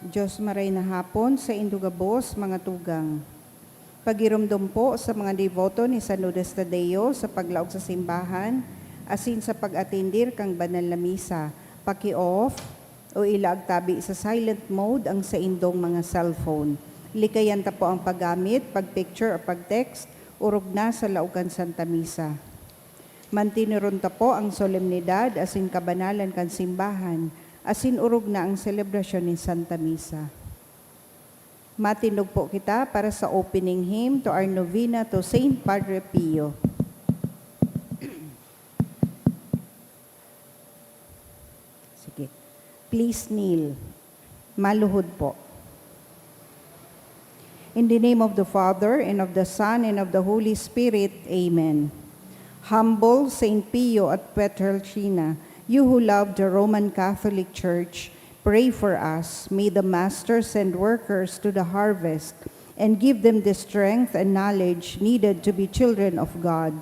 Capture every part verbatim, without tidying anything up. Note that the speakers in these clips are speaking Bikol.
Diyos maray na hapon saindo gabos, mga tugang. Pagiromdom po sa mga deboto ni San Judas Tadeo sa paglaog sa simbahan asin sa pag-atendir kan banal na misa. Paki-off o ilaag tabi sa silent mode ang saindong mga cellphone. Likayan ta po ang paggamit, pag-picture o pag-text, orog na sa laog kan Santa Misa. Mantinuron ta po ang solemnidad asin kabanalan kan simbahan, asin orog na ang selebrasyon nin Santa Misa. Matindog po kita para sa opening hymn to our novena to Saint Padre Pio. Sige. Please kneel. Maluhod po. In the name of the Father, and of the Son, and of the Holy Spirit. Amen. Humble Saint Pio at Pietrelcina, you who love the Roman Catholic Church, pray for us. May the Master send workers to the harvest and give them the strength and knowledge needed to be children of God.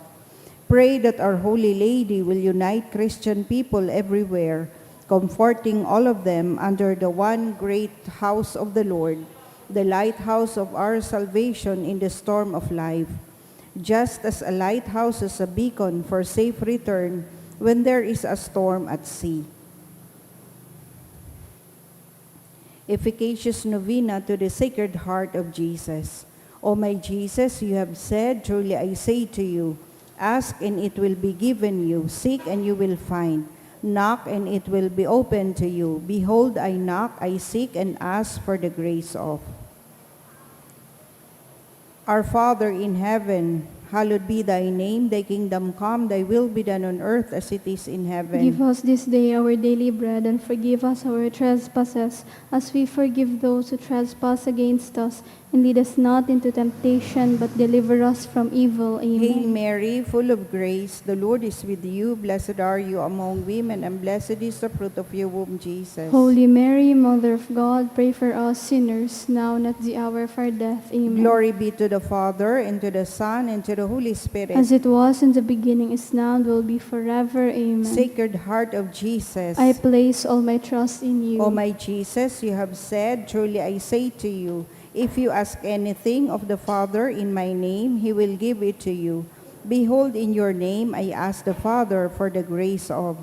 Pray that Our Holy Lady will unite Christian people everywhere, comforting all of them under the one great house of the Lord, the lighthouse of our salvation in the storm of life, just as a lighthouse is a beacon for safe return when there is a storm at sea. Efficacious Novena to the Sacred Heart of Jesus. O my Jesus, you have said, "Truly I say to you, ask and it will be given you, seek and you will find, knock and it will be opened to you. Behold, I knock, I seek and ask for the grace of." Our Father in heaven, hallowed be thy name. Thy kingdom come, thy will be done on earth as it is in heaven. Give us this day our daily bread, and forgive us our trespasses, as we forgive those who trespass against us. And lead us not into temptation, but deliver us from evil. Amen. Hail Mary, full of grace, the Lord is with you. Blessed are you among women, and blessed is the fruit of your womb, Jesus. Holy Mary, Mother of God, pray for us sinners, now and at the hour of our death. Amen. Glory be to the Father, and to the Son, and to the Holy Spirit. As it was in the beginning, is now, and will be forever. Amen. Sacred Heart of Jesus. I place all my trust in you. O my Jesus, you have said, "Truly I say to you, if you ask anything of the Father in my name, he will give it to you." Behold, in your name I ask the Father for the grace of.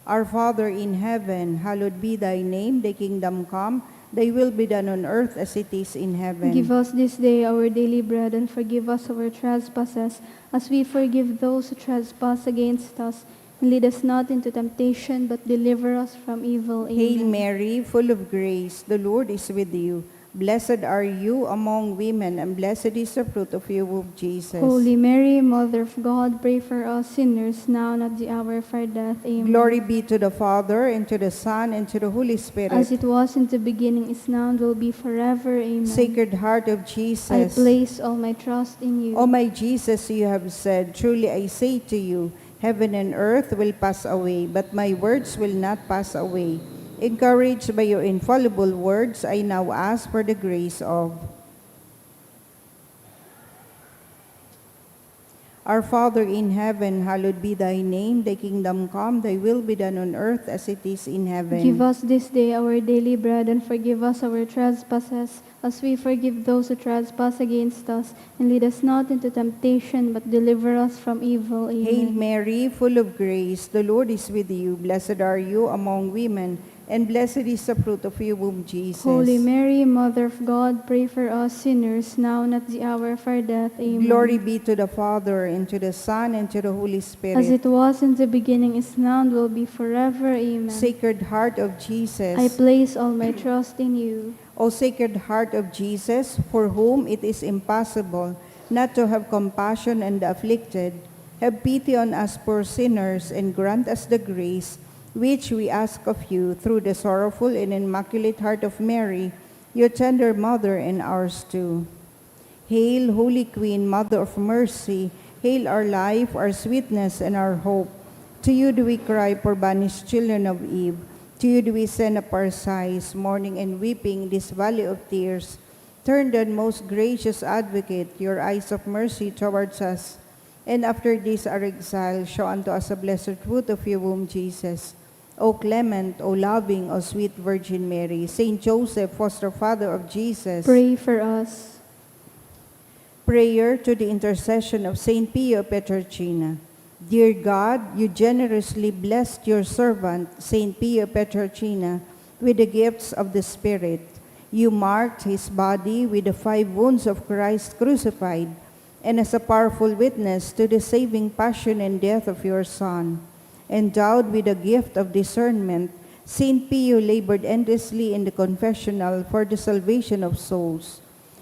Our Father in heaven, hallowed be thy name. Thy kingdom come, thy will be done on earth as it is in heaven. Give us this day our daily bread, and forgive us our trespasses, as we forgive those who trespass against us. And lead us not into temptation, but deliver us from evil. Hail Amen. Mary, full of grace, the Lord is with you. Blessed are you among women, and blessed is the fruit of your womb, Jesus. Holy Mary, Mother of God, pray for us sinners, now and at the hour of our death. Amen. Glory be to the Father, and to the Son, and to the Holy Spirit. As it was in the beginning, is now, and will be forever. Amen. Sacred Heart of Jesus. I place all my trust in you. O my Jesus, you have said, "Truly I say to you, heaven and earth will pass away, but my words will not pass away." Encouraged by your infallible words, I now ask for the grace of. Our Father in heaven, hallowed be thy name. Thy kingdom come, thy will be done on earth as it is in heaven. Give us this day our daily bread, and forgive us our trespasses, as we forgive those who trespass against us. And lead us not into temptation, but deliver us from evil. Amen. Hail Mary, full of grace, the Lord is with you. Blessed are you among women, and blessed is the fruit of your womb, Jesus. Holy Mary, Mother of God, pray for us sinners, now and at the hour of our death. Amen. Glory be to the Father, and to the Son, and to the Holy Spirit. As it was in the beginning, is now, and will be forever. Amen. Sacred Heart of Jesus. I place all my trust in you. O Sacred Heart of Jesus, for whom it is impossible not to have compassion on the afflicted, have pity on us poor sinners and grant us the grace which we ask of you through the sorrowful and immaculate heart of Mary, your tender mother, and ours too. Hail, Holy Queen, Mother of Mercy, hail our life, our sweetness, and our hope. To you do we cry, poor banished children of Eve. To you do we send up our sighs, mourning and weeping in this valley of tears. Turn then, most gracious Advocate, your eyes of mercy towards us, and after this our exile, show unto us the blessed fruit of your womb, Jesus. O clement, O loving, O sweet Virgin Mary, Saint Joseph, foster father of Jesus. Pray for us. Prayer to the intercession of Saint Pio Pietrelcina. Dear God, you generously blessed your servant, Saint Pio Pietrelcina, with the gifts of the Spirit. You marked his body with the five wounds of Christ crucified, and as a powerful witness to the saving passion and death of your Son. Endowed with the gift of discernment, Saint Pio labored endlessly in the confessional for the salvation of souls.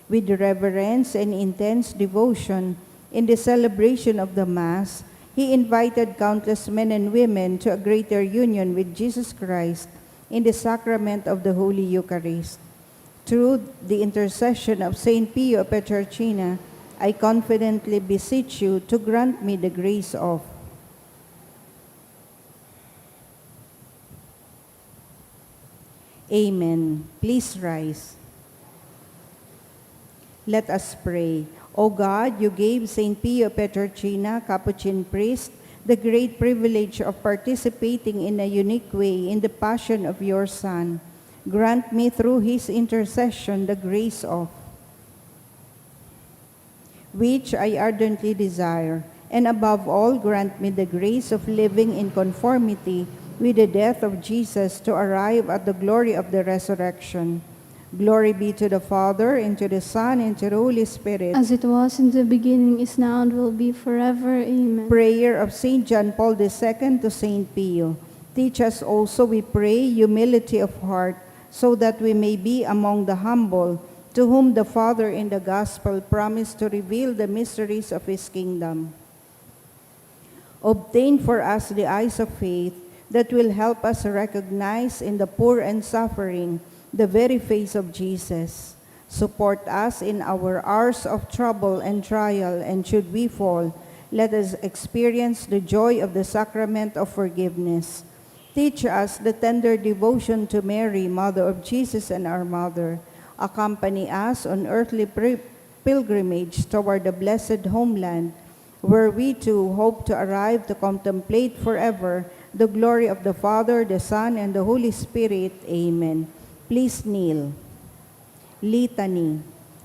With reverence and intense devotion, in the celebration of the Mass, he invited countless men and women to a greater union with Jesus Christ in the sacrament of the Holy Eucharist. Through the intercession of Saint Pio Pietrelcina, I confidently beseech you to grant me the grace of. Amen. Please rise. Let us pray. O God, you gave Saint Pio Pietrelcina, Capuchin priest, the great privilege of participating in a unique way in the passion of your Son. Grant me through his intercession the grace of which I ardently desire, and above all, grant me the grace of living in conformity with the death of Jesus to arrive at the glory of the resurrection. Glory be to the Father, and to the Son, and to the Holy Spirit. As it was in the beginning, is now, and will be forever. Amen. Prayer of Saint John Paul the Second to Saint Pio. Teach us also, we pray, humility of heart, so that we may be among the humble, to whom the Father in the Gospel promised to reveal the mysteries of his kingdom. Obtain for us the eyes of faith that will help us recognize in the poor and suffering the very face of Jesus. Support us in our hours of trouble and trial, and should we fall, let us experience the joy of the sacrament of forgiveness. Teach us the tender devotion to Mary, Mother of Jesus and our Mother. Accompany us on earthly pri- pilgrimage toward the blessed homeland, where we too hope to arrive to contemplate forever the glory of the Father, the Son, and the Holy Spirit. Amen. Please kneel. Litany.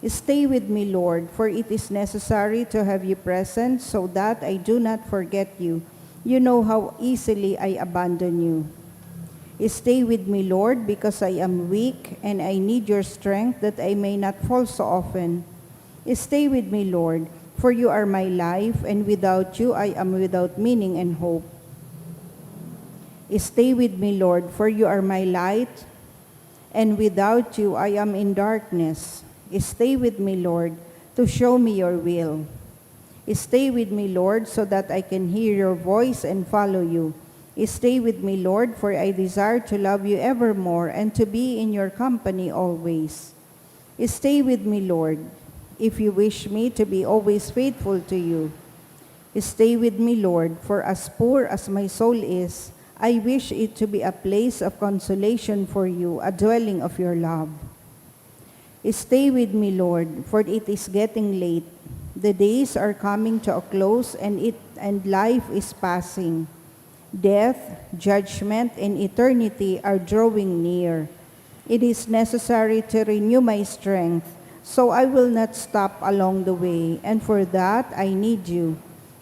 Stay with me, Lord, for it is necessary to have you present so that I do not forget you. You know how easily I abandon you. Stay with me, Lord, because I am weak and I need your strength that I may not fall so often. Stay with me, Lord, for you are my life, and without you I am without meaning and hope. Stay with me, Lord, for you are my light, and without you I am in darkness. Stay with me, Lord, to show me your will. Stay with me, Lord, so that I can hear your voice and follow you. Stay with me, Lord, for I desire to love you evermore and to be in your company always. Stay with me, Lord, if you wish me to be always faithful to you. Stay with me, Lord, for as poor as my soul is, I wish it to be a place of consolation for you, a dwelling of your love. Stay with me, Lord, for it is getting late. The days are coming to a close, and it and life is passing. Death, judgment, and eternity are drawing near. It is necessary to renew my strength, so I will not stop along the way, and for that I need you.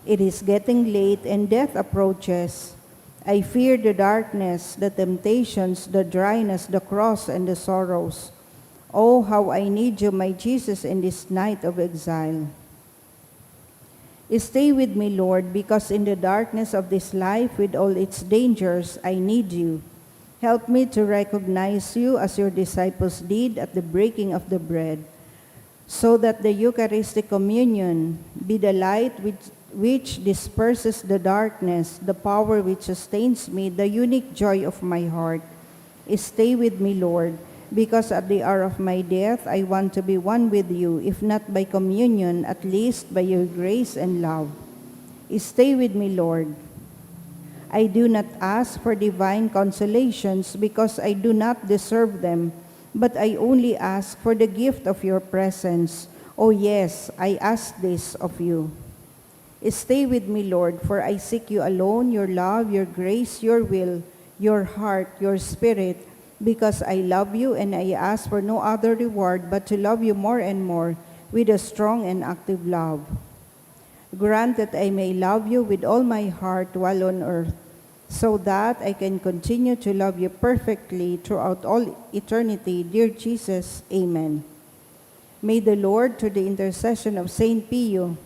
It is getting late and death approaches. I fear the darkness, the temptations, the dryness, the cross, and the sorrows. Oh, how I need you, my Jesus, in this night of exile. Stay with me, Lord, because in the darkness of this life, with all its dangers, I need you. Help me to recognize you as your disciples did at the breaking of the bread, so that the Eucharistic communion be the light which, which disperses the darkness, the power which sustains me, the unique joy of my heart. Stay with me, Lord, because at the hour of my death I want to be one with you, if not by communion, at least by your grace and love. Stay with me, Lord. I do not ask for divine consolations because I do not deserve them, but I only ask for the gift of your presence. Oh yes, I ask this of you. Stay with me, Lord, for I seek you alone, your love, your grace, your will, your heart, your spirit, because I love you and I ask for no other reward but to love you more and more with a strong and active love. Grant that I may love you with all my heart while on earth, so that I can continue to love you perfectly throughout all eternity. Dear Jesus, amen. May the Lord, through the intercession of Saint Pio,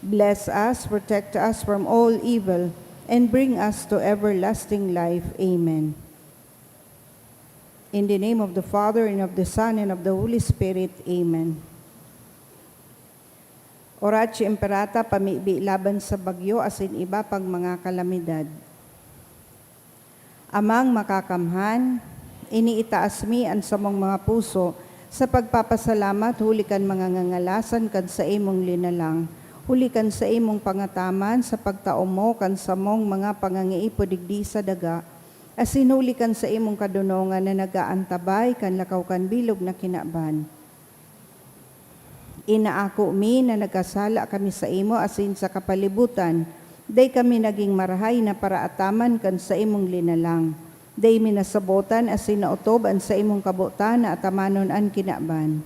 bless us, protect us from all evil, and bring us to everlasting life. Amen. In the name of the Father, and of the Son, and of the Holy Spirit. Amen. Oratio Imperata, pamibi laban sa bagyo asin iba pang mga kalamidad. Amang Makakamhan, iniitaas mi an samong mga puso sa pagpapasalamat huli kan mga ngangalasan kan saimong linalang, huli kan saimong pangataman sa pagtao mo kan samong mga pangangaipo digdi sa daga, asin huli kan saimong kadonongan na nag-aantabay kan lakaw kan bilog na kinaban. Inaako mi na nagkasala kami saimo asin sa kapalibutan, dai kami nagin marahay na paraataman kan saimong linalang. Dai mi nasabotan asin naotob an saimong kabotan na atamanon an kinaban.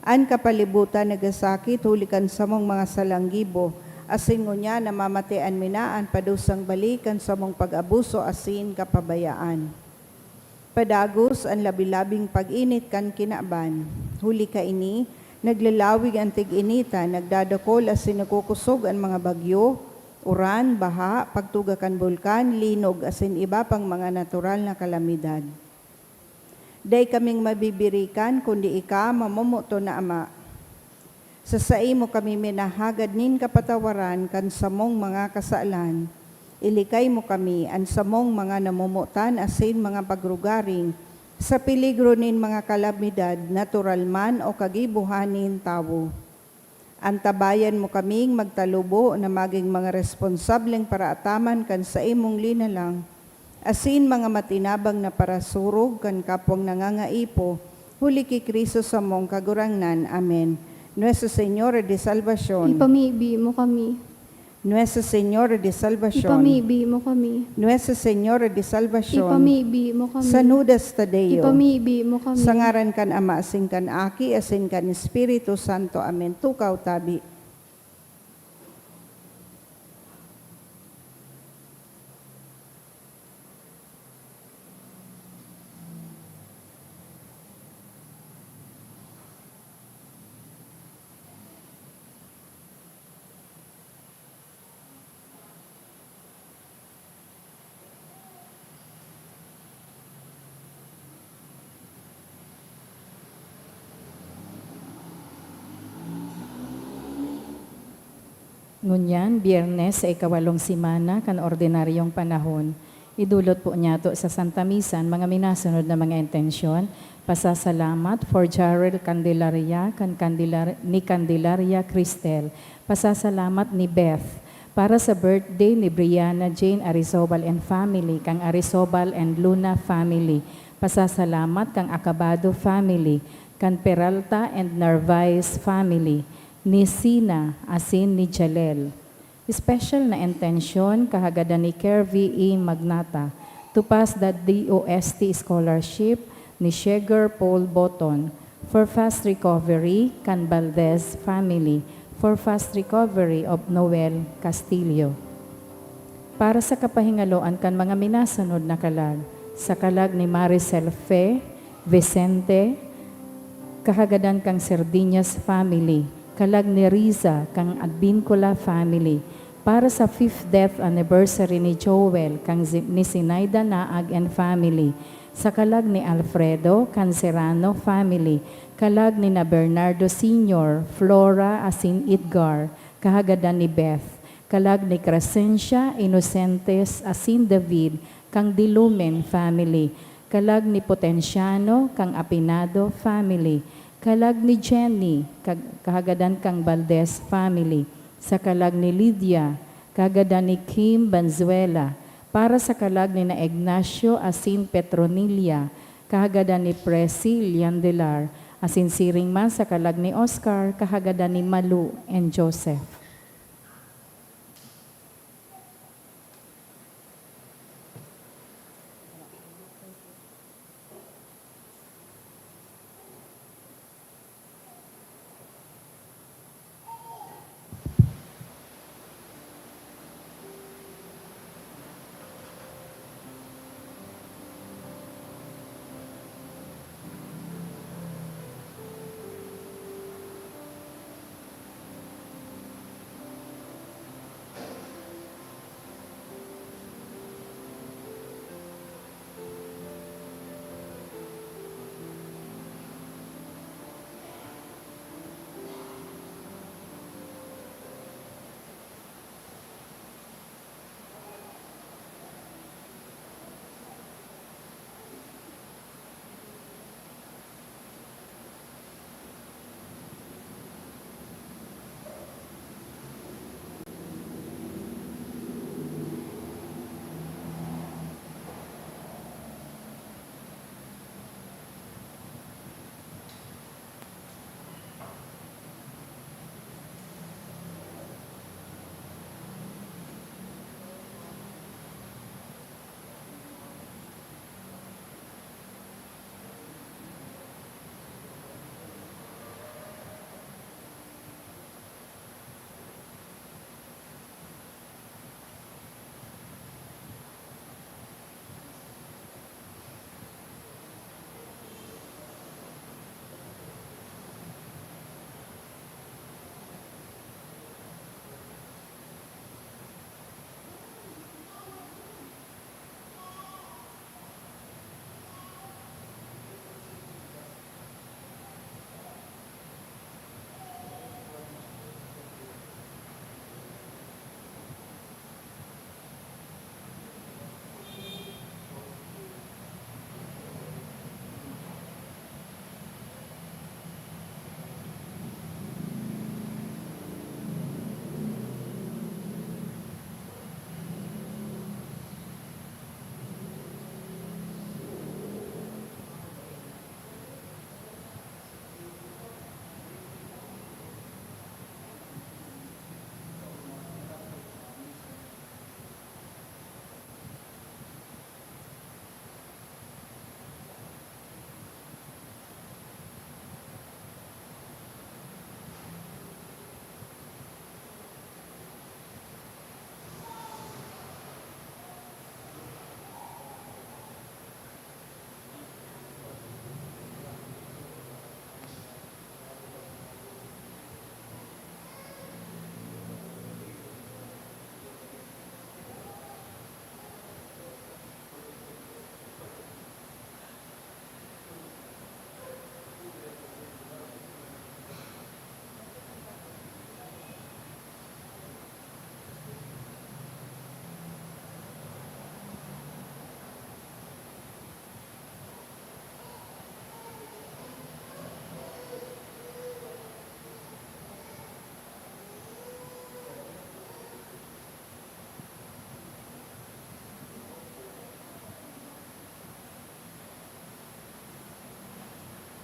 An kapalibutan nagasakit huli kan samong mga salang gibo, asin ngunyan namamatean mi na an padusang balik kan samong pag-abuso asin kapabayaan. Padagos an labi-labing pag-init kan kinaban. Huli kaini, naglalawig an tig-initan, nagdadakol asin nagkukosog an mga bagyo, uran, baha, pagtuga kan bulkan, linog, asin iba pang mga natural na kalamidad. Dai kaming mabibirikan, kundi ika, mamomoton na Ama. Sa saimo kami minahagad nin kapatawaran kan samong mga kasalan. Ilikay mo kami, an samong mga namomotan asin mga pagrugaring, sa peligro nin mga kalamidad, natural man o kagibohan nin tawo. Antabayan mo kaming magtalubo na magin mga responsableng paraataman kan saimong linalang, asin mga matinabang na parasurog kan kapwang nangangaipo, huli ki Cristo samong Kagurangnan. Amen. Nuestra Señora de Salvacion. Ipamibi mo kami. Nuestra Señora de Salvacion. Ipamibi mo kami. Nuestra Señora de Salvacion. Ipamibi mo kami. San Judas Tadeo. Ipamibi mo kami. Sa ngaran kan Ama, asin kan Aki, asin kan Espiritu Santo. Amen. Tukaw tabi. Ngunyan, Biyernes sa ikawalong semana kan ordinaryong panahon, idolot po niyato sa Santa Misa an mga minasunod na mga intensyon: pasasalamat for Jarrell Candelaria kan Candelar-, ni Candelaria Cristel, pasasalamat ni Beth para sa birthday ni Brianna Jane Arizobal and family, kan Arizobal and Luna family, pasasalamat kan Acabado family, kan Peralta and Narvaez family, ni Sina asin ni Jalel. Special na intensyon kahagadan ni Kervy E. Magnata to pass the D O S T scholarship ni Sheger Paul Boton for fast recovery kan Valdez family, for fast recovery of Noel Castillo. Para sa kapahingaloan kan mga minasunod na kalag, sa kalag ni Maricel Fe Vicente, kahagadan kan Sardiñas family, kalag ni Riza kan Advincula family, para sa fifth death anniversary ni Joel kan Zi-, ni Zinaida Naag and family, sa kalag ni Alfredo kan Serrano family, kalag ni na Bernardo Senior, Flora asin Edgar, kahagadan ni Beth, kalag ni Crescencia Inocentes asin David kan Dilumen family, kalag ni Potenciano kan Apinado family, kalag ni Jenny, kag-, kahagadan kan Valdez family, sa kalag ni Lydia, kahagadan ni Kim Banzuela, para sa kalag ni na Ignacio asin Petronilla, kahagadan ni Presil Yandelar, asin siring man sa kalag ni Oscar, kahagadan ni Malu and Joseph.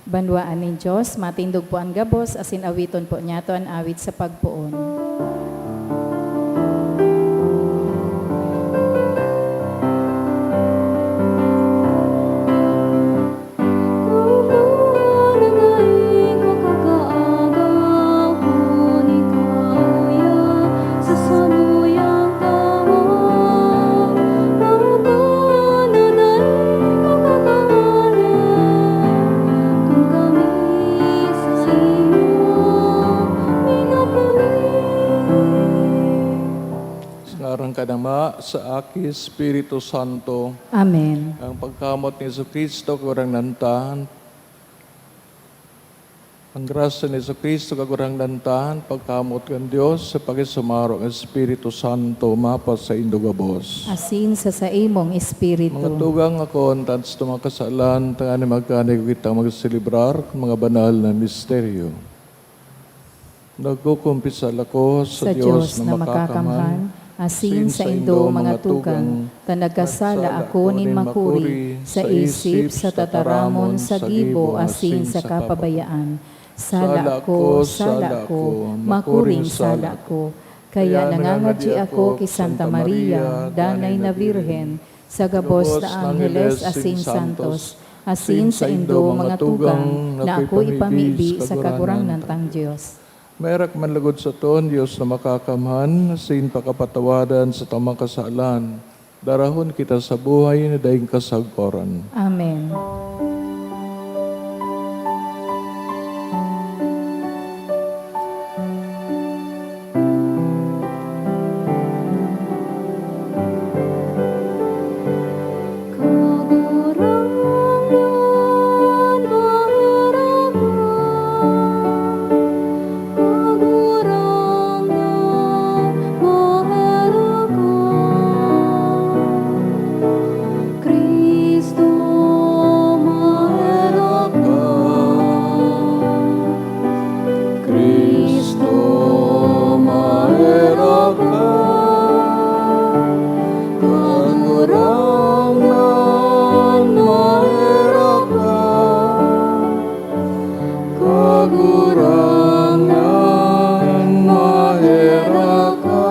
Banwaan nin Dios, matindog po an gabos, asin awiton po niyato an awit sa pagpoon. Sa ngaran kan Ama, sa Aki, Espiritu Santo. Amen. Ang pagkamoot ni Jesu-Cristo, Kagurangnan ta, ang grasya ni Jesu-Cristo, Kagurangnan ta, pagkamoot kan Dios, sa pakisumaro kan Espiritu Santo, mapasaindo gabos. Asin sa saimong espiritu. Mga tugang, ako an tansdo mga kasalan, tanganing magkanuya kitang magselebrar kan mga banal na misteryo. Nagkukumpisal ako sa Sa Dios Dios na na makakamhan, makakamhan, asin asin saindo, saindo, mga mga tugang, tugang, ta nagkasala nagkasala ako ako nin nin makuri makuri sa sa isip, isip, sa sa tataramon, tataramon, sa sa gibo, gibo, asin asin sa sa kapabayaan. Sala Sala ko, ko, sala sala ko, ko, makuring makuring sala sala ko. Kaya Kaya nangangadyi nangangadyi ako ako ki ki Santa Santa Maria, Maria, Danay Danay na na Birhen, Birhen, sa gabos gabos na na angheles Angheles asin asin santos, santos, asin asin saindo, saindo, mga mga tugang, tugang, na na ako'y ako'y pamibi pamibi sa sa Kagurangnan Kagurangnan tang tang Dios. Maherak man logod saton, Dios na makakamhan, asin pakapatawadan sa tamang kasalan. Darahon kita sa buhay na daing kasagkoran. Amen. Kagurangnan, maherak ka. Kagurangnan, maherak ka. Cristo, maherak ka. Cristo, maherak ka. Kagurangnan, maherak ka. Kagurangnan, maherak ka.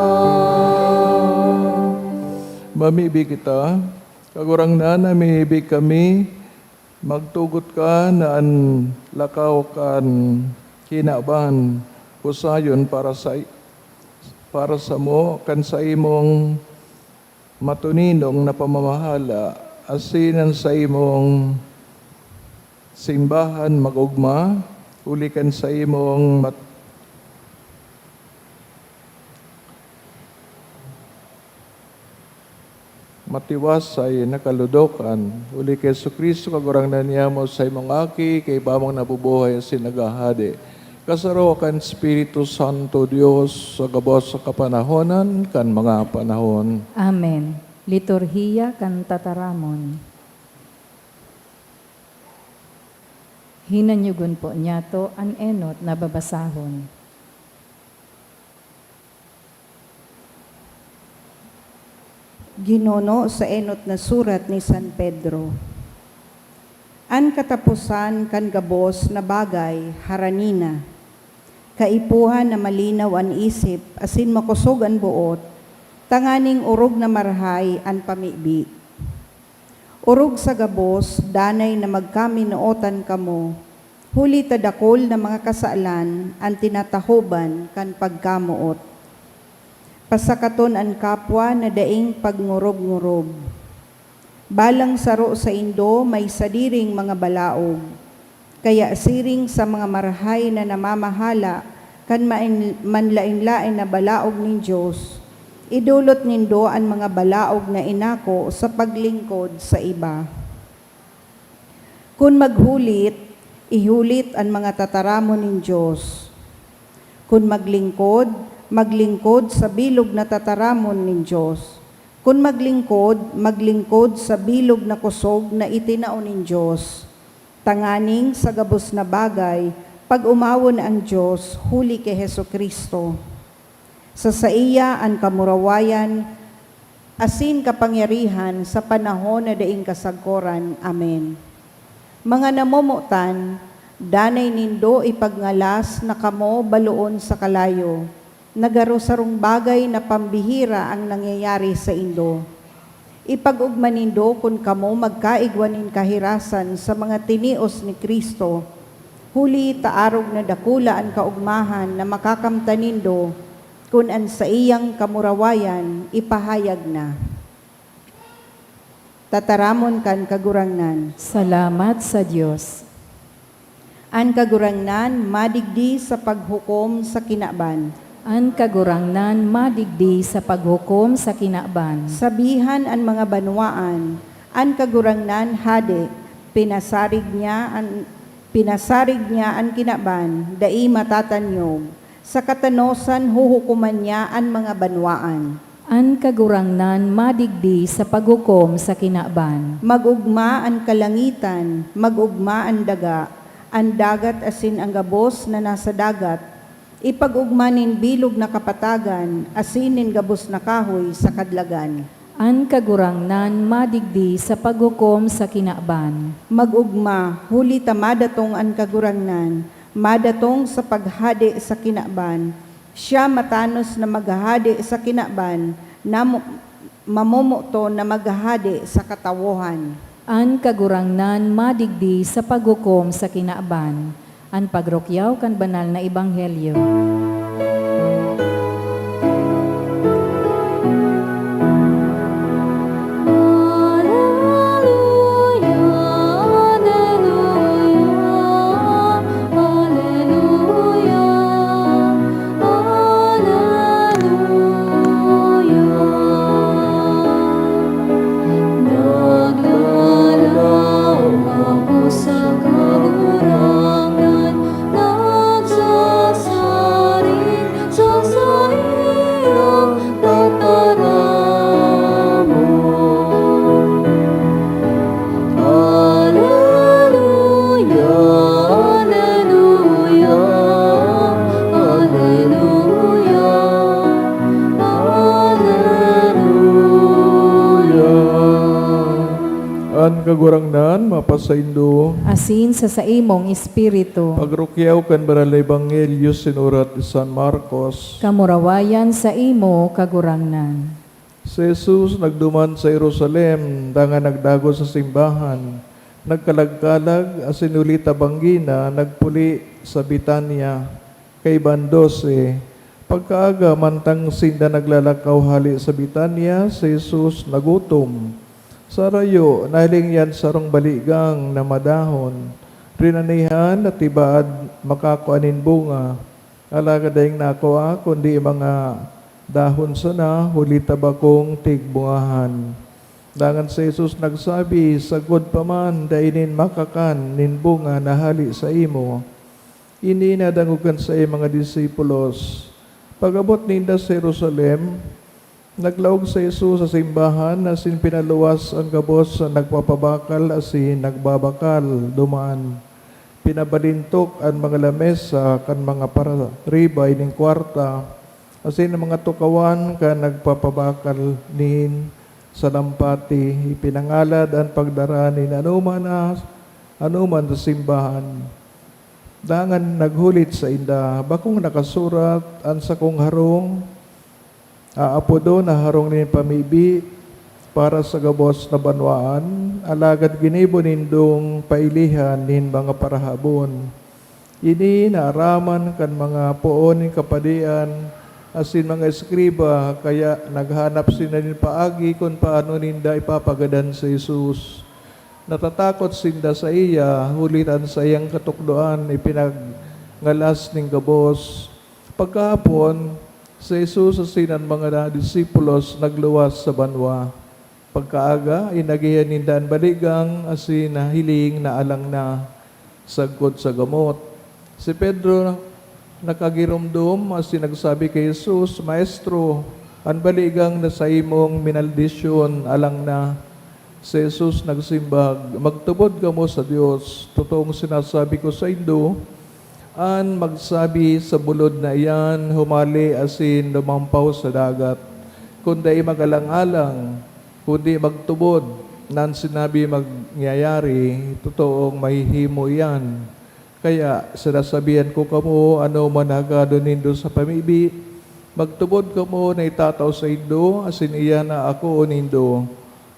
Mamibi kita. Kagurangnan, namibi kami. Magtugot ka na an lakaw kan kinaban husayon para sa, para samo kan saimong matuninong na pamamahala, asin an saimong simbahan mag-ogma, huli kan saimong mat-, matiwasay na kaludokan, huli ki Jesu-Cristo, Kagurangnan niamo, saimong Aki, kaiba mong nabubuhay asin naghahade, kasaro kan Espiritu Santo, Dios, sa gabos sa kapanahonan kan mga panahon. Amen. Liturhiya kan Tataramon. Hinanyugon po niyato an enot na babasahon. Ginuno sa enot na surat ni San Pedro. An kataposan kan gabos na bagay harani na. Kaipuhan na malinaw an isip asin makosog an boot, tanganing orog na marahay an pamibi. Orog sa gabos, danay na magkaminootan kamo, huli ta dakul na mga kasalan an tinatahoban kan pagkamoot. Pasakaton an kapwa na daing pagngorob-ngorob. Balang saro saindo may sadiring mga balaog. Kaya siring sa mga marahay na namamahala kan main-, manlaen-laen na balaog nin Dios, idolot nindo an mga balaog na inako sa paglingkod sa iba. Kun maghulit, ihulit an mga tataramon nin Dios. Kun maglingkod, maglingkod sa bilog na tataramon nin Dios. Kun maglingkod, maglingkod sa bilog na kosog na itinao nin Dios, tanganing sa gabos na bagay pag-omawon an Dios huli ki Jesu-Cristo. Sa saiya an kamurawayan asin kapangyarihan sa panahon na daing kasagkoran. Amen. Mga namomotan, Danay nindo ipagngalas na kamo baloon sa kalayo, na garo sarong bagay na pambihira ang nangyayari saindo. Ipag-ogma nindo kun kamo magkaigwa nin kahirasan sa mga tinios ni Cristo, huli ta arog na dakula an kaogmahan na makakamtan nindo kun an saiyang kamurawayan ipahayag na. Tataramon kan Kagurangnan. Salamat sa Dios. An Kagurangnan madigdi sa paghukom sa kinaban. An Kagurangnan madigdi sa paghukom sa kinaban. Sabihan an mga banwaan, "An Kagurangnan hade, pinasarig niya an, pinasarig niya an kinaban, dai matatanyog. Sa katanosan huhukoman niya an mga banwaan." An Kagurangnan madigdi sa paghukom sa kinaban. Mag-ogma an kalangitan, mag-ogma an daga, an dagat asin an gabos na nasa dagat. Ipag-ogma nin bilog na kapatagan asin nin gabos na kahoy sa kadlagan. An Kagurangnan madigdi sa paghukom sa kinaban. Mag-ogma, huli ta madatong an Kagurangnan, madatong sa paghade sa kinaban. Siya matanos na maghahade sa kinaban, na mo-, mamomoton na maghahade sa katawohan. An Kagurangnan madigdi sa paghukom sa kinaban. An pagrukyaw kan Banal na Ebanghelyo. Aleluya, aleluya, aleluya, aleluya. Naglalaom ako sa Kagurangnan, nagsasaring sa saiyang tataramon. Aleluya, aleluya, aleluya, aleluya. An Kagurangnan mapasaindo. Asin sa saimong espiritu. Pagrukyaw kan Banal na Ebanghelyo sinurat ni San Marcos. Kamurawayan saimo, Kagurangnan. Si Jesus nagduman sa Jerusalem, dangan nagdagos sa simbahan. Nagkalag-kalag, asin huli ta banggi na, nagpuli sa Betania, kaiba an Dose. Pagkaaga, mantang sinda naglalakaw hale sa Betania, si Jesus nagutom. Sa harayo, nahiling niya an sarong baligang na madahon. Rinanihan na tibaad makakua nin bunga. Alagad daing nakua, kundi mga dahon sana, huli ta bakong tigbungahan. Dangan si Jesus nagsabi, "Sagkod pa man, dai nin makakan nin bunga na hale saimo." Ini nadangog kan saiyang mga disipulos. Pag-abot ninda sa Jerusalem, naglaog si Jesus sa simbahan asin pinaluwas an gabos na nagpapabakal asin nagbabakal duman. Pinabalintok an mga lamesa kan mga pararibay nin kwarta asin an mga tukawan kan nagpapabakal nin salampati. Ipinangalad an pagdara nin anoman na anoman sa simbahan. Dangan naghulit sainda, "Bakong nakasurat an sakong harong, aapodon na harong nin pamibi para sa gabos na banwaan, alagad ginibo nindong pailihan nin mga parahabon." Ini naaraman kan mga poon nin kapadian asin mga eskriba, kaya naghanap sinda nin paagi kun paano ninda ipapagadan si Jesus. Natatakot sinda saiya, huli ta an saiyang katukdoan ipinagngalas nin gabos. Pagkahapon, si Jesus asin an mga disipulos nagluwas sa banwa. Pagkaaga, inagihan ninda an baligang asin nahiling na alang na, sagkod sa gamot. Si Pedro nakagiromdom asin nagsabi ki Jesus, "Maestro, an baligang na saimong minaldisyon alang na." Si Jesus nagsimbag, "Magtubod kamo sa Dios. Totoong sinasabi ko saindo, an magsabi sa bulod na iyan, 'Humale asin lumampaw sa dagat,' kun dai mag-alang-alang, kundi magtubod na an sinabi mangyayari, totoong mahihimo iyan." Kaya sinasabihan ko kamo, ano man hagadon nindo sa pamibi, magtubod kamo na itatao saindo, asin iyan na akoon nindo.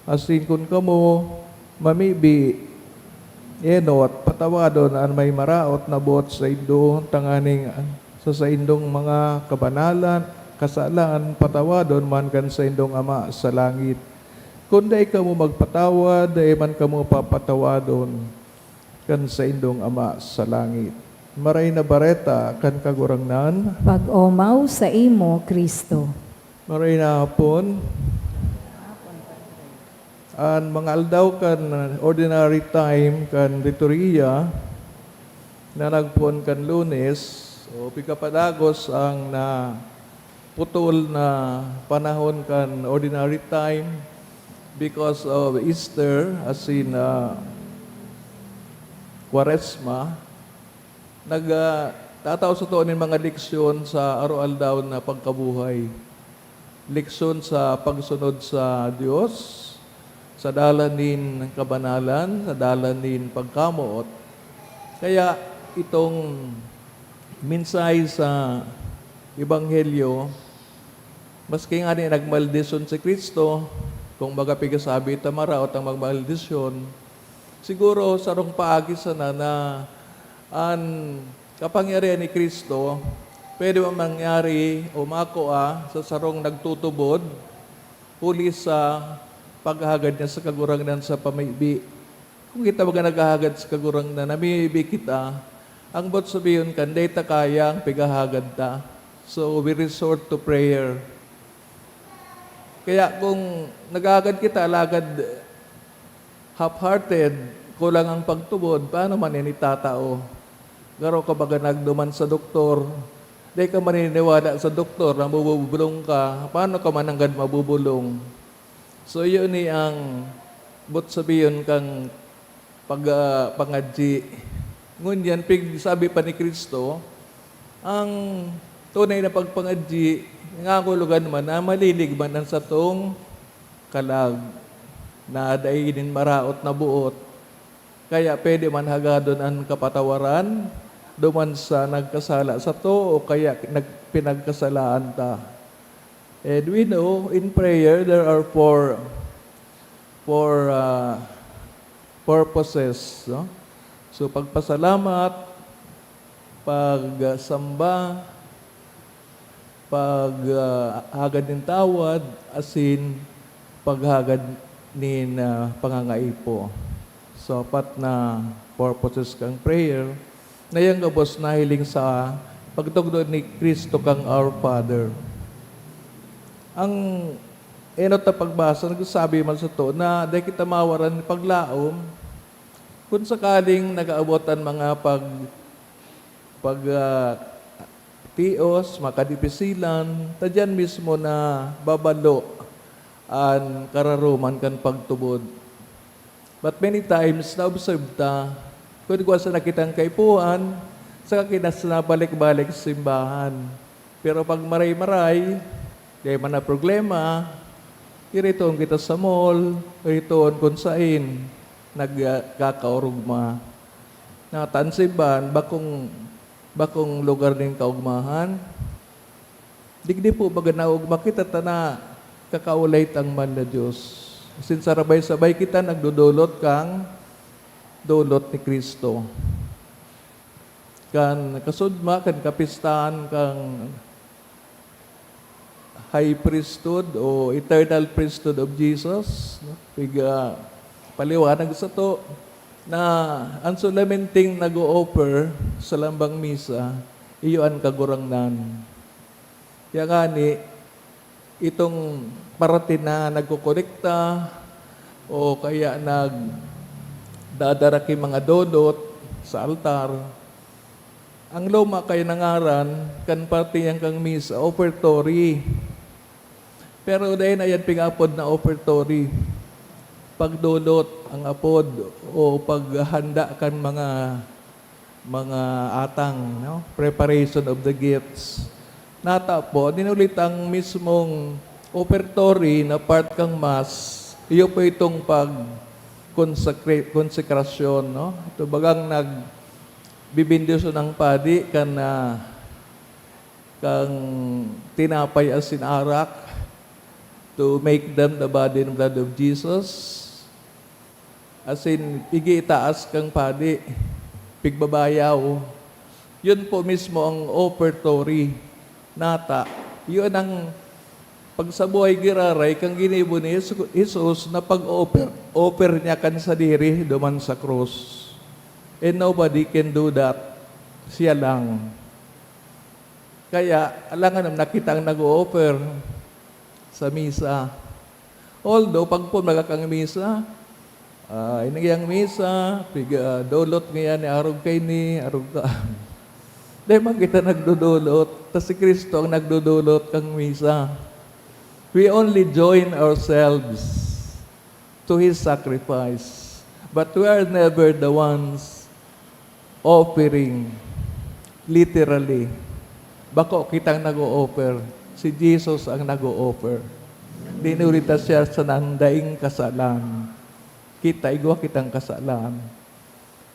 Asin kun kamo mamibi, enot, patawadon an may maraot na boot saindo, tanganing sa saindong mga kabanalan, kasalan, patawadon man kan saindong Ama sa langit. Kun dai kamo magpatawad, dai man kamo papatawadon kan saindong Ama sa langit. Maray na Bareta kan Kagurangnan. Pag-omaw saimo, Cristo. Maray na hapon. An mga aldaw kan ordinary time kan liturhiya na nagpoon kan Lunes o pigkapadagos ang naputol na panahon kan ordinary time because of Easter, as in, ah, Kwaresma. Nag, ah, tatao sa tao nin mga leksyon sa araw-aldaw na pagkabuhay. Leksyon sa pagsunod sa Dios, sa dalan nin kabanalan, sa dalan nin pagkamoot. Kaya itong mensahe sa Ebanghelyo, maski ngani nagmaldisyon si Cristo, kung baga pigasabi ta maraot ang magmaldisyon, siguro sarong paagi sana na an kapangyarihan ni Cristo pwede man mangyari o makua sa sarong nagtutubod huli sa paghahagad niya sa Kagurangnan sa pamibi. Kung kita baga naghahagad sa Kagurangnan, namimibi kita, ang boot sabihon kan, dai ta kaya ang pighahagad ta. So, we resort to prayer. Kaya kung naghahagad kita, alagad half-hearted, kulang ang pagtubod, paano man yan itatao? Garo ka baga nagduman sa doktor, dai ka maniniwala sa doktor na mabubulong ka, paano ka man nanggad mabubulong? So, yun ni ang boot sabihon kan pag, ah, pangadyi. Ngunyan, pig-, sabi pa ni Cristo, ang tunay na pagpangadyi, nangangulugan man na malilig man an satong kalag, na dai nin maraot na boot. Kaya pwede man hagadon an kapatawaran duman sa nagkasala sato o kaya nag-, pinagkasalaan ta. And we know, in prayer, there are four, four, ah, purposes, no? So, pagpasalamat, pagsamba, pag, ah, hagad nin tawad, asin paghagad nin, ah, pangangaipo. So, apat na purposes kan prayer na yan gabos nahiling sa pagtugdod ni Cristo kang Our Father. Ang enot na pagbasa nagsasabi man sato na dai kita mawaran nin paglaom kun sakaling nag-aabot an mga pag-, pag, ah, tios, mga kadipisilan, ta diyan mismo nababalo an kararoman kan pagtubod. But many times, na-observe ta, kun igwa sana kitang kaipuhan, saka kita sana balik-balik sa simbahan. Pero pag maray-maray, dai man na problema, iritoon kita sa mall, iritoon kun sain nagkakaorogma. Natan sa iban, bakong, bakong lugar nin kaogmahan. Digdi po baga naogma kita ta nakakaulay tang man na Dios. Asin sarabay-sabay kita nagdodolot kang dolot ni Cristo. Kan kasudma, kan kapistahan kang High Priesthood o Eternal Priesthood of Jesus, no? Piga paliwanag sato na ang solamenting nag-o-offer sa lambang misa, iyo an Kagurangnan. Kaya ngani, itong parati na nagkokolekta o kaya nagdadara ki mga dolot sa altar, ang loma kaya nangaran kan parte niyan kan misa, offertory. Pero dai na yan pig-apod na offertory. Pagdolot ang apod o paghanda kan mga, mga atang, no? Preparation of the gifts. Nata po, dinulit ang mismong offertory na part kang Mass. Iyo po itong pag-consecra-, konsekrasyon, no? Ito bagang nag-, Bibendisyon ang padi kan, ah, kan tinapay asin arak to make them the body and blood of Jesus. Asin igi itaas kan padi, pigbabayaw. Yun po mismo ang offertory. Nata, yun ang pagsabuhay giraray kan ginibo ni Jesu-, Jesus na pag-offer, offer niya kan sadiri duman sa krus. And nobody can do that. Siya lang. Kaya, alangan na kita ang nag-o-offer sa misa. Although, pag pumaga kang misa, ah, iniyang misa, piga-, dolot ngayan ni arog kaini, arog ka. Dai man kita nagdodolot, ta si Cristo ang nagdodolot kang misa. We only join ourselves to His sacrifice, but we are never the ones offering, literally. Bako kitang nag-o-offer. Si Jesus ang nag-o-offer. Dinuri ta siya sa nang daing kasalan. Kita, igwa kitang kasalan.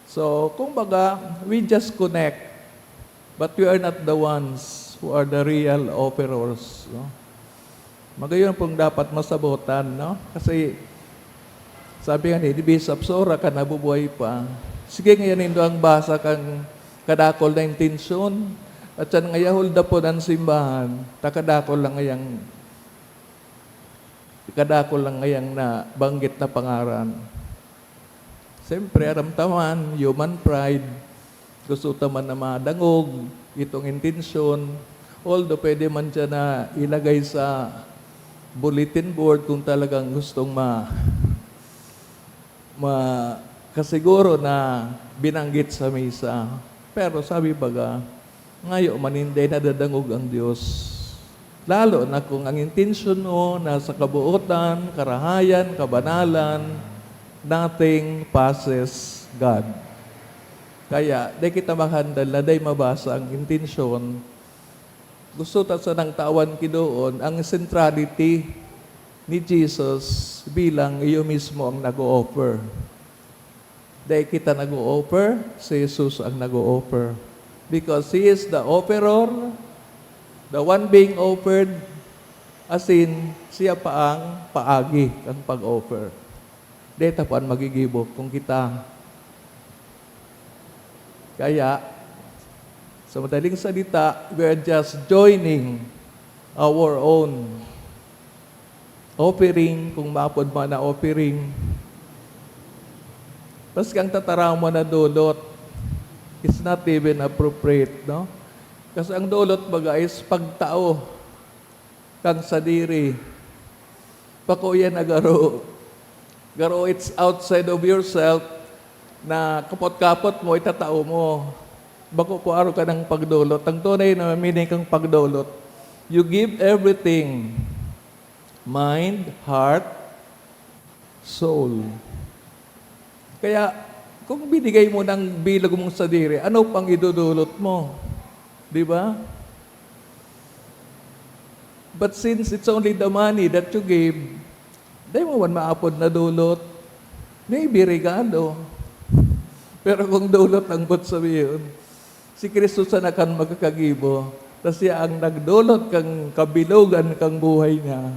So, kumbaga, we just connect. But we are not the ones who are the real offerers, no? Magayon pong dapat masabotan, no? Kasi sabi nga ni Bishop, "Sa oras ka nabubuhay pa, sige ngayan nindo ang basa kan kadakol na intensyon, at siya nga yahold na po ng simbahan, ta kadakol lang ngayang, kadakol lang ngayang nabanggit na pangaran." Siyempre, aram ta man, human pride. Gusto ta man na madangog itong intensyon. Although pwede man siya na ilagay sa bulletin board kung talagang gustong ma-, makasiguro na binanggit sa misa. Pero sabi baga, ngayo man hindi nadadangog ang Dios. Lalo na kung ang intensyon mo nasa kabuotan, karahayan, kabanalan, nothing passes God. Kaya, di kita makahandal na di mabasa ang intensyon. Gusto ta sanang tawan ki doon ang centrality ni Jesus bilang iyo mismo ang nag-o-offer. Dai kita nag-o-offer, si Jesus ang nag-o-offer. Because He is the offeror, the one being offered, asin siya pa ang paagi kan pag-offer. Dai ta paan magigibo kung kita. Kaya, sa madaling salita, we are just joining our own offering, kung maapod man na offering. Maski ang tataramon na dolot is not even appropriate, no? Kasi ang dolot baga is pagtao kan sadiri. Bako iyan na garo, garo it's outside of yourself na kapot-kapot mo, itatao mo. Bako po arog ka ng pagdolot. Ang tunay na meaning kang pagdolot, you give everything. Mind, heart, soul. Kaya, kung binigay mo ng bilog mong sadiri, ano pang idodolot mo? Di ba? But since it's only the money that you give, dai mo man maapod na dolot. Maybe regalo. Pero kung dolot ang but sabihin, si Kristo sana kan magkakagibo, ta siya ang nagdolot kan kabilogan kan buhay niya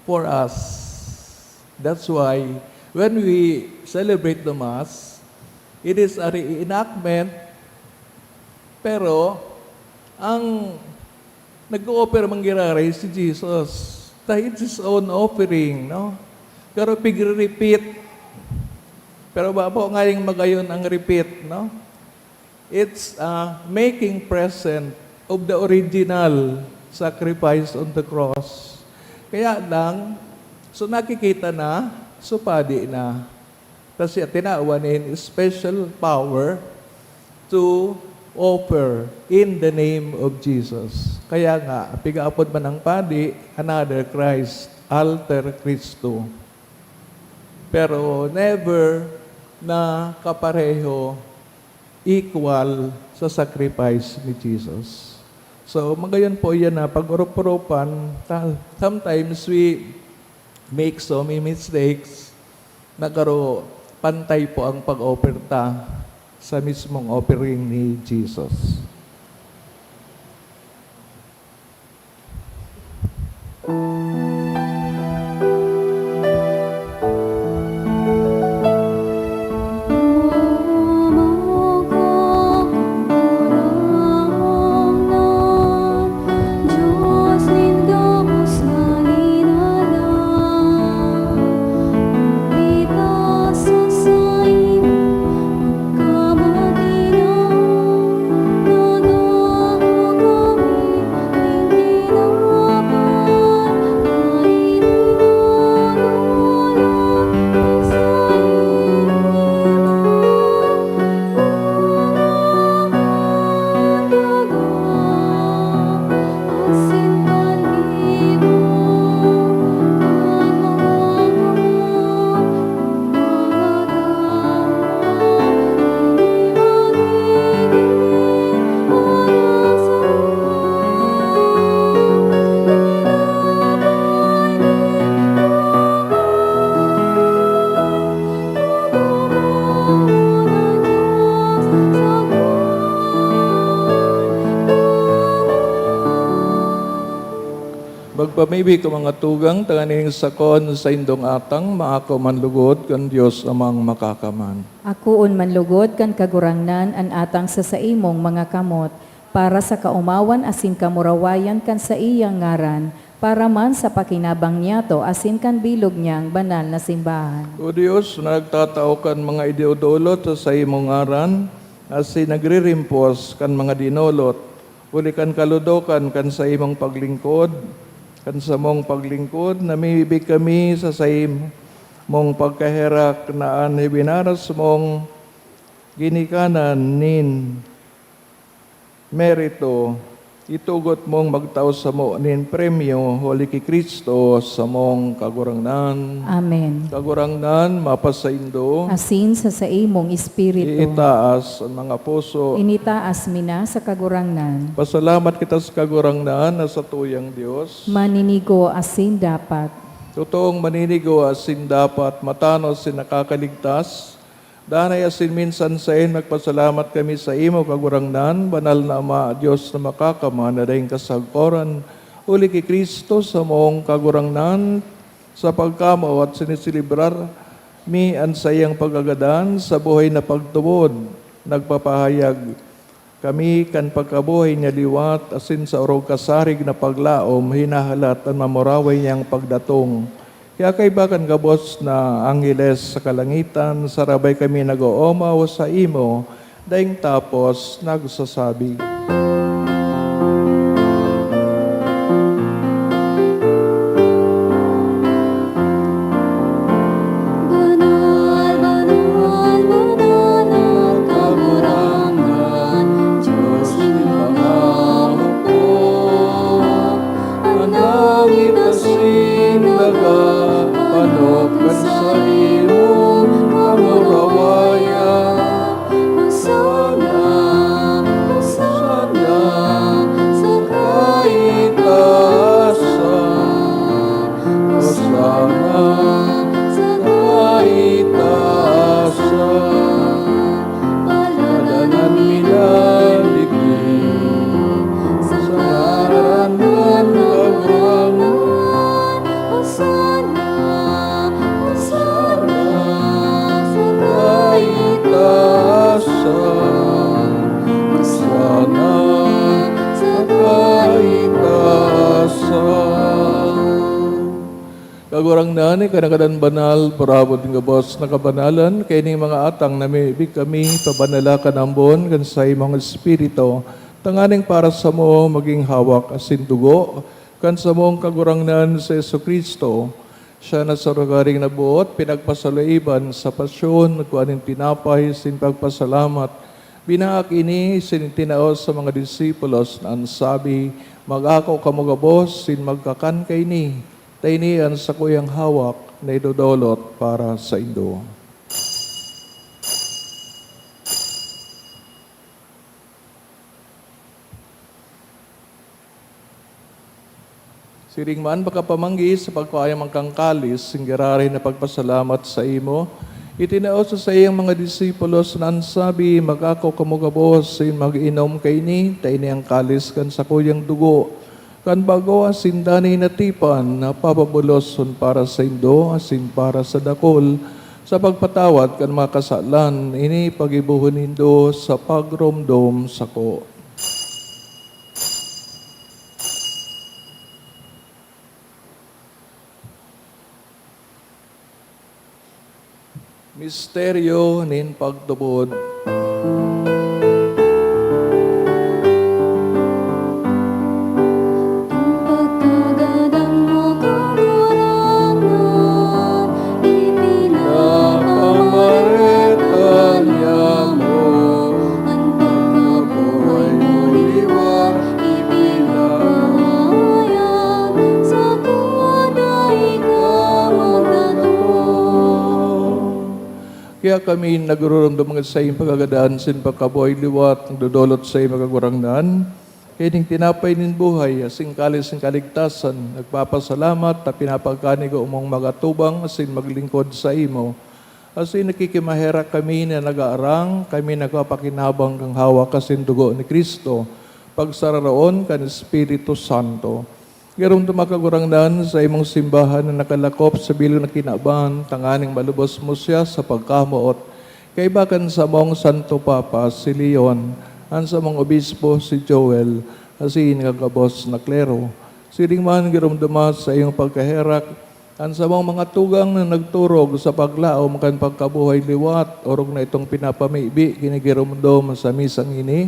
for us. That's why, when we celebrate the Mass, it is a reenactment, pero ang nag-o-offer man giraray si Jesus. Ta it's His own offering, no? Pero pigre-repeat. Pero bako ngayang magayon ang repeat, no? It's, uh, making present of the original sacrifice on the cross. Kaya lang, so nakikita na, so padi na. Ta siya tinawan nin special power to offer in the name of Jesus. Kaya nga, pigaapod man ang padi, another Christ, alter Cristo. Pero never na kapareho, equal sa sacrifice ni Jesus. So, magayon po yan na pag-urup-urupan, ta-, sometimes we make so many mistakes, na garo pantay po ang pag-offer ta. sa mismong offering ni Jesus. Magpamibi ka, mga tugang, tanganing sakon sa indong atang, maako man lugod kan Dios Amang Makakaman. Akoon man lugod kan Kagurangnan an atang sa saimong mga kamot, para sa kaomawan asin kamurawayan kan saiyang ngaran, para man sa pakinabang niyato asin kan bilog niyang banal na simbahan. O Dios, na nagtatao kan mga idodolot sa saimong ngaran, asin nagririmpos kan mga dinolot, huli kan kaludokan kan saimong paglingkod, kan samong paglingkod, namimibi kami sa saimong pagkaherak na an ibinaras mong ginikanan nin merito, itugot mong magtao samo nin premyo huli ki Cristo, samong Kagurangnan. Amen. Kagurangnan, mapasaindo. Asin sa saimong espiritu. Iitaas an mga puso. Initaas mi na sa Kagurangnan. Pasalamat kita sa Kagurangnan na satuyang Dios. Maninigo asin dapat. Totoong maninigo asin dapat, matanos asin nakakaligtas. Danay asin minsan saen nagpasalamat kami saimo, Kagurangnan, banal na Ama, Dios na makakaman, na daing kasagkoran, huli ki Cristo, samong Kagurangnan, sa pagkamawot siniselebrar mi an saiyang pagkagadan sa buhay na pagtubod, nagpapahayag kami kan pagkabuhay niya liwat asin sa orog kasarig na paglaom hinahalat an mamuraway niyang pagdatong. Kaya kaiba kan gabos na angheles sa kalangitan, sarabay kami nag-oomaw saimo, daing tapos nagsasabi. Banal, banal, banal na Kagurangnan, Dios nin mga hukbo. An langit asin daga panopgan sa imong kamurawayan. Hosana, Hosana sa kaitaasan. Hosana sa kaitaasan. Paladanan mi na digdi sa ngaran kan Kagurangnan. Hosana, Hosana sa kaitaasan. Hosana sa kaitaasan. Kagurangnan, ika na gadan banal, parabot nin gabos na kabanalan, kaining mga atang namimibi kami, pabanala kan ambon kan saimong Espiritu, tanganing para samo magin hawak asin dugo kan samong Kagurangnan si Jesu-Cristo. Siya na sa rogaring naboot, pinagpasaloiban sa pasyon, nagkua nin tinapay, asin pagpasalamat, binaak ini, asin itinao sa mga disipulos, na an sabi, "Mag-ako kamo gabos, asin magkakan kaini." Ta ini an sakuyang hawak na idodolot para saindo. Siring man, pakapamanggi sa pagkua niya man kan kalis, asin giraray na pagpasalamat saimo, Itinao sa saiyang mga disipulos na an sabi, "Magkakan kamo gabos asin mag-inom kaini, ta ini an kalis kan sakuyang dugo, kan bago asin danay na tipan, na papaboloson para saindo asin para sa dakul, sa pagpatawad kan mga kasalan. Ini paggibohon nindo sa pagromdom sako." Misteryo nin pagtubod. An pagkagadan mo, Kagurangnan, ipinapamareta niamo. An pagkabuhay mo liwat, ipinapahayag, sako dai ka magdatong. Kaya kami nagururumdom ngani sa iyong pagkagadan asin pagkabuhay liwat, nagdodolot sa iyo, Kagurangnan, kaini an tinapay nin buhay, asin kalis nin kaligtasan, nagpapasalamat ta pinapagkanigo mong mag-atubang asin maglingkod saimo. Asin nakikimaherak kami na nagaarang kami nagpapakinabang kan hawak asin dugo ni Cristo, pagsararoon kan Espiritu Santo. Giromdoma, Kagurangnan, sa imong simbahan na nakalakop sa bilog na kinaban, tanganing malubos mo siya sa pagkamoot. Kaiba kan samong Santo Papa, si Leon, an samong obispo, si Joel, asin kan gabos na klero. Siring man, giromdoma sa iyong pagkaherak, an samong mga tugang na nagturog sa paglaom kan pagkabuhay liwat, orog na itong pinapamibi, ginigiromdom sa misang ini,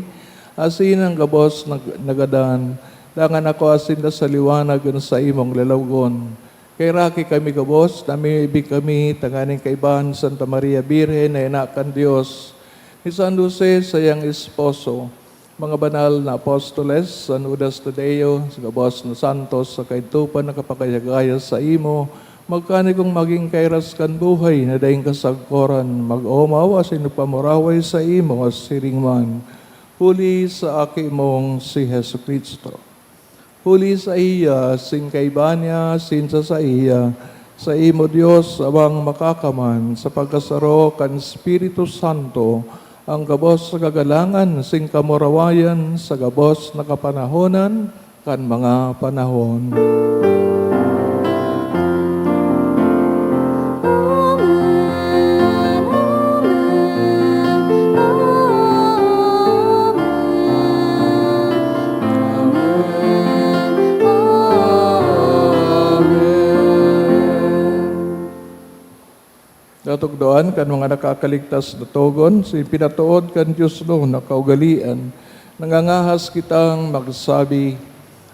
asin an gabos na nagadan, dangan akoa sinda sa liwanag kan saimong lalawogon. Kaheraki kami gabos, namimibi kami tanganing kaibahan si Santa Maria Birhen na ina kan Dios, ni San Jose, saiyang esposo, mga banal na apostoles, San Judas Tadeo, sa gabos na santos, sa kaidto pa nakapagayagaya saimo, magkanigong magin kairas kan buhay na daing kasagkoran, mag-omaw asin magpamuraway saimo, siring man, huli sa Aki mong si Jesu-Cristo. Huli saiya, asin kaiba niya, asin sa saiya, saimo, Dios, Amang Makakaman, sa pagkasaro kan Espiritu Santo, an gabos na kagalangan asin kamurawayan sa gabos na kapanahonan kan mga panahon. Amen, amen, amen, amen, amen. Natukdoan kan mga nakakaligtas na togon, sa ipinatood kan Dios na kaugalean, nangangahas kitang magsabi,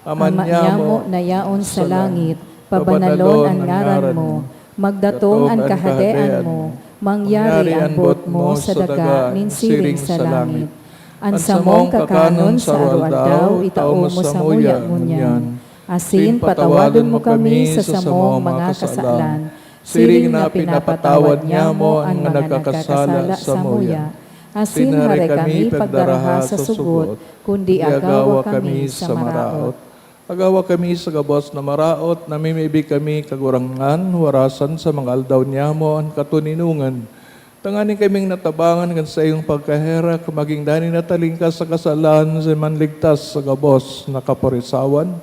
Ama Ama nyamo nyamo na yaon sa langit, pabanalon an ngaran mo, magdatong an kahadean mo, mangyari an boot mo sa daga nin siring sa langit. An samong kakanon sa aroaldaw, itao mo samuya ngunyan, asin patawadon mo kami sa samong mga kasalan, siring na pinapatawad nyamo an mga nagkakasala samuya. Asin hare kami pagdaraha sa sugot, kundi agawa kami sa maraot. Agawa kami sa gabos na maraot, namimibi kami, Kagurangnan, warasan sa mga aldaw nyamo an katoninongan, tanganing kaming natabangan kan saiyong pagkaherak, magin danay na talingkas sa kasalan, asin manligtas sa gabos na kaporisawan,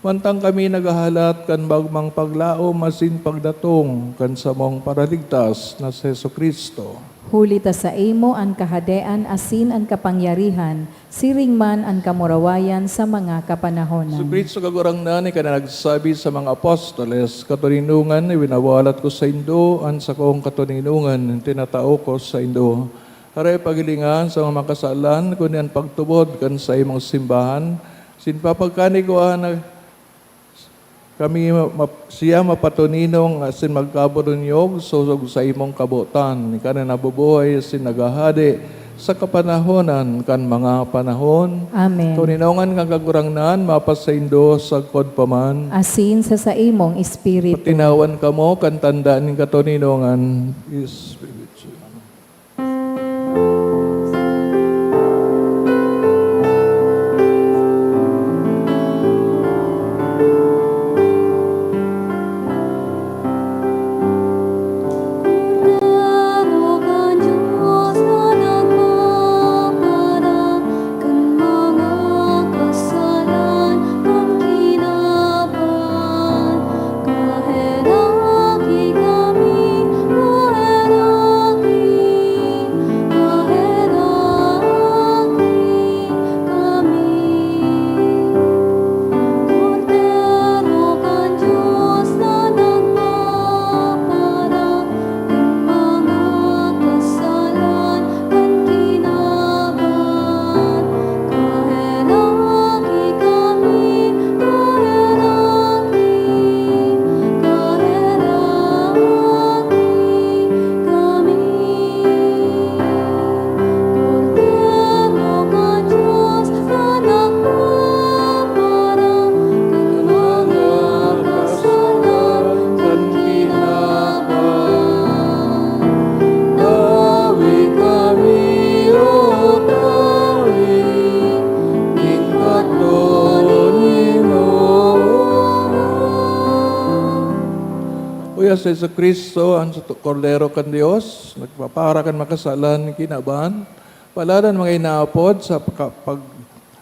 mantang kami naghahalat kan bagmang paglaom asin pagdatong kan samong Paraligtas na si Jesu-Cristo. Huli ta saimo an kahadean asin an kapangyarihan, siring man an kamurawayan sa mga kapanahonan. Jesu-Cristo, Kagurangnan, ika na nagsabi sa mga apostoles, "Katoninongan, iwinawalat ko saindo an sakong katoninongan, tinatao ko saindo." Hare paghilinga an samong mga kasalan, kundi an pagtubod kan saimong simbahan, asin papagkanigoan na kami ma-, ma-, siya mapatoninong asin magkaburunyog sosog sa imong kabotan. Ika na nabubuhay asin naghahade sa kapanahonan kan mga panahon. Amen. Toninongan kan Kagurangnan mapasaindo sagkod pa man. Asin sa saimong espiritu. Patinawan kamo kan tanda nin katoninongan. Espiritu. Si Jesu-Cristo, an Kordero kan Dios, nagpapara kan makasalan kinaban, paladan mga inaapod sa paka-, pag-,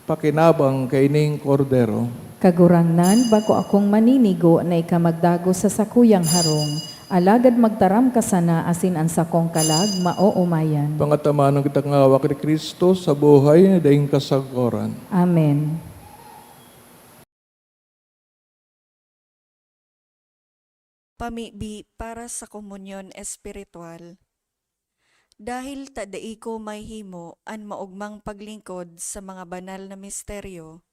pakinabang kaining Kordero. Kagurangnan, bako akong maninigo na ika magdagos sa sakuyang harong, alagad magtaram ka sana asin an sakong kalag maoomayan. Pangatamanon kita ngawak ni Cristo sa buhay na daing kasagkoran. Amen. Pamibi para sa komunyon espiritual. Dahil ta dai ko mahihimo an maogmang paglingkod sa mga banal na misteryo,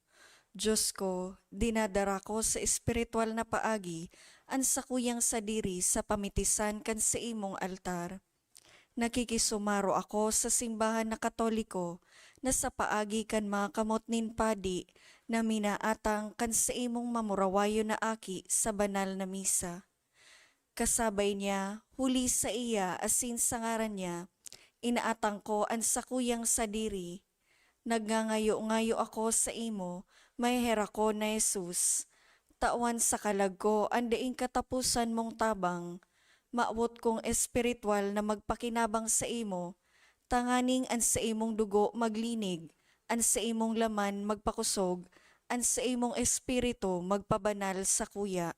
Diyos ko, dinadara ko sa espiritual na paagi an sakuyang sadiri sa pamitisan kan saimong altar. Nakikisumaro ako sa simbahan na Katoliko na sa paagi kan mga kamot nin padi na minaatang kan saimong mamurawayon na aki sa banal na misa. Kasabay niya, huli saiya asin sa ngaran niya, inaatang ko an sakuyang sadiri. Nagngangayo-ngayo ako saimo, maheherakon na Jesus. Tawan sa kalag ko an daing kataposan mong tabang. Mawot kong espiritual na magpakinabang saimo, tanganing an saimong dugo maglinig, an saimong laman magpakosog, an saimong espiritu magpabanal sakuya.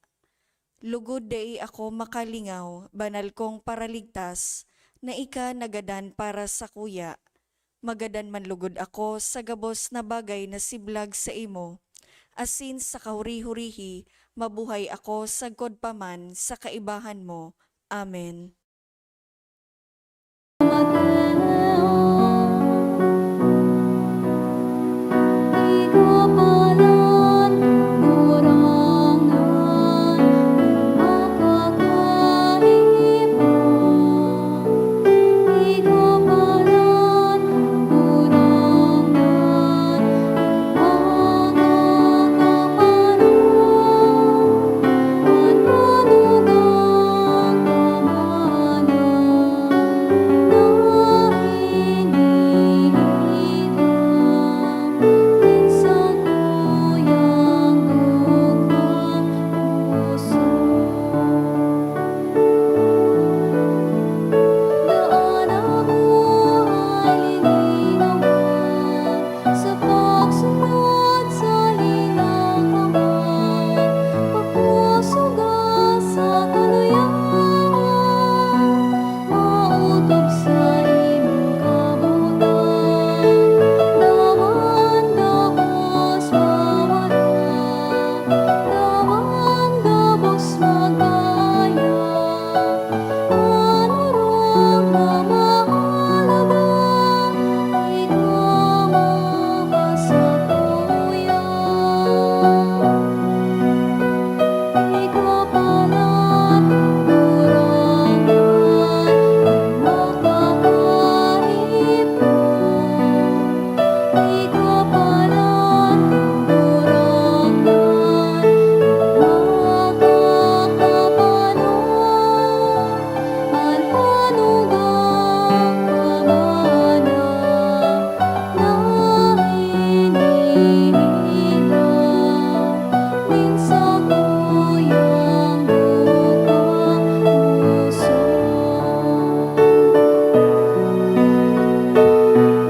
Lugod dai ako makalingaw, banal kong Paraligtas, na ika nagadan para sakuya. Magadan man lugod ako sa gabos na bagay na siblag saimo, asin sa kahuri-hurihi mabuhay ako sagkod pa man sa kaibahan mo. Amen. Sa pagsunod sa linawakan, mapusuga sa kaluyawan, maotob sa imong kabotan, dangan gabos mawara, dangan gabos magkaya. An orog na mahalaga, ika makasakuya. Ika palan, Kagurangnan, makakaipon. Ika palan, Kagurangnan, makakapanon an panugang kabanal na hinihiling nin sakuyang bukang puso.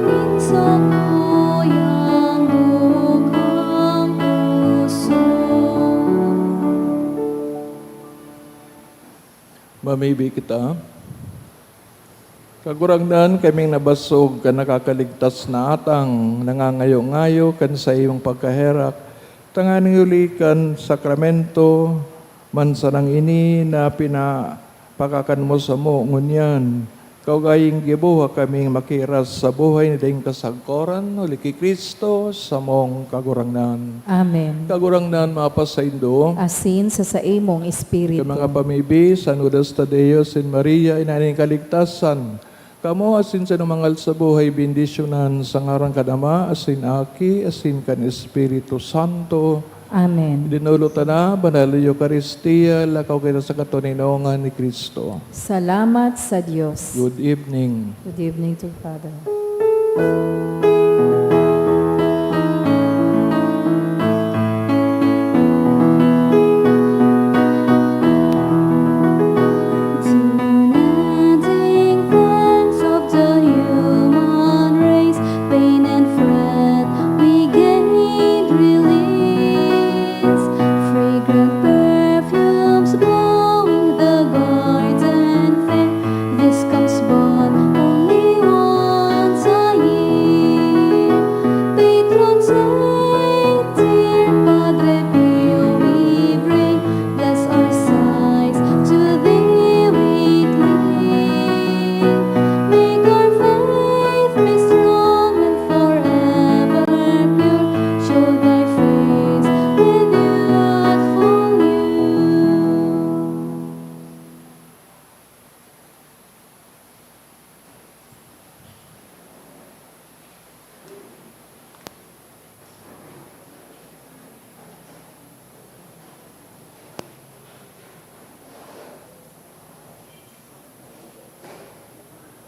Nin sakuyang bukang puso. Mamibi kita. Kagurangnan, kaming nabasog kan nakakaligtas na atang, nangangayo-ngayo kan saimong pagkaherak, tanganing huli kan sakramento, man sanang ini na pinapakakan mo samo ngunyan, kaugaling giboha kaming makiras sa buhay na daing kasagkoran, huli ki Cristo, samong Kagurangnan. Amen. Kagurangnan, mapasaindo. Asin sa saimong espiritu. Ka mga pamibi, San Judas Tadeo, San Maria, ina nin kaligtasan, kamo asin sa mangal sa buhay, bendisyonan sa ngaran kan Ama, asin Aki, asin kan Espiritu Santo. Amen. Dinulo ta na, Banal na Eukaristia, lakaw kita sa katoninongan ni Cristo. Salamat sa Dios. Good evening. Good evening to Father.